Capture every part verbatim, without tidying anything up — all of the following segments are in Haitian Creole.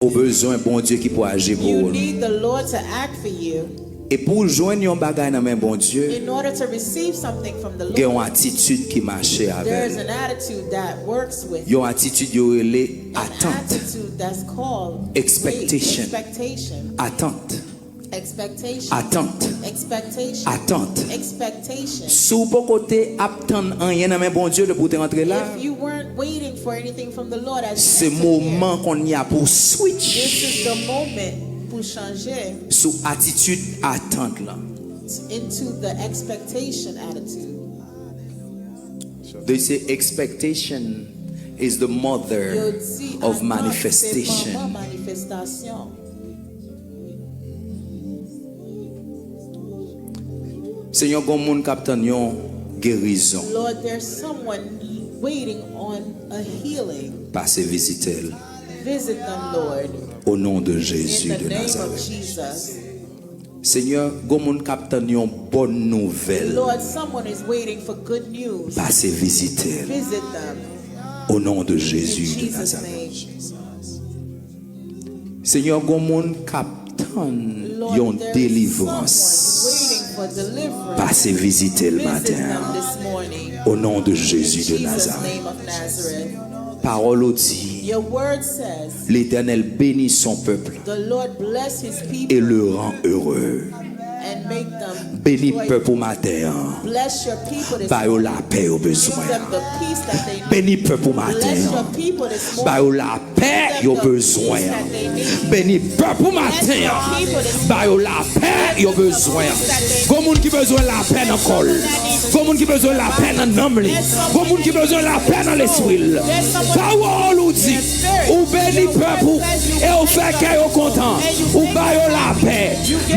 Ou bezwen Bondye ki pou aji pou You ou. Need the Lord to act for you. E pou w jwenn yon bagay nan men Bondye, In order to receive something from the gen yon Lord, atitid ki mache avè there's l. An attitude that works with Yon atitid yo rele an atant. Attitude that's called Expectation. Faith, expectation. Atant. Expectation. Atant. Expectation. Atant. Expectation. Si w poko te ap tann anyen nan men Bondye depi w te rantre la, If you weren't waiting for anything from the Lord as se you entered here, moman kounye a pou w switch this is the moment pou chanje sou atitid atant lan. Into the expectation attitude. They say expectation is the mother Yo di of atant se manifestation. Manman manifestasyon. Senyè, gon moun k ap tann yon gerizon. Lord, there's someone waiting on a healing. Pase vizite l. Visit them, Lord. O non de Jezi In the de name of Nazareth. Jesus. Senyè, gon moun k ap tann yon bòn nouvèl. Lord, someone is waiting for good news. Pase vizite l. Visit them. O non de In Jezi de Jesus' Nazareth. Name. Senyè, gon moun k ap tann Lord, yon there is delivrans. Someone waiting for deliverance. Pase vizite l Visit maten them an. This morning. O non de In Jezi de Jesus' Nazareth. Name of Nazareth. Pawòl ou di, Your word says, L'Éternel bénit son peuple The Lord bless his et people le rend heureux. And make them Beni joyful. Pèp ou maten an. Bless your people this Ba yo morning. Lapè yo Give bezwen them an. The peace that they need. Beni Pèp ou maten Bless your an. People this Ba morning. yo lapè yo bezwen an. Beni Pèp ou maten an. Ba yo lapè yo bezwen an. Gon moun ki bezwen lapè nan kò l. Gon moun ki bezwen lapè nan nanm li. Gon moun ki bezwen lapè nan lespri l. Pawòl ou di, ou beni pèp ou e ou fè kè yo kontan. Ou ba yo lapè.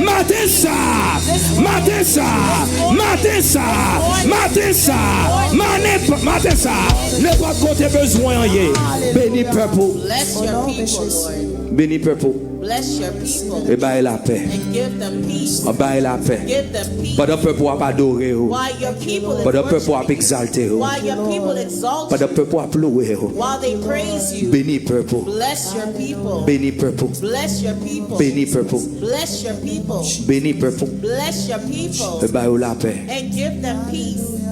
Maten sa, maten sa, maten sa, maten sa, manen, maten sa, nenpòt kote bezwen an ye, beni pèp ou. Bless your people, Lord. Beni pèp ou. Bless your people. E bay lapè. And give them peace. Bay lapè. Give them peace. Pandan pèp ou ap adore ou. While your people is Pandan pèp ou ap worshiping, egzalte ou. While your people exalt Pandan you, pèp ou ap louwe ou. While they praise you, Beni pèp ou. Bless your people. Beni pèp ou. Bless your people. Beni pèp ou. Bless your people. Beni pèp ou. Bless your people. E ba yo lapè. And give them peace.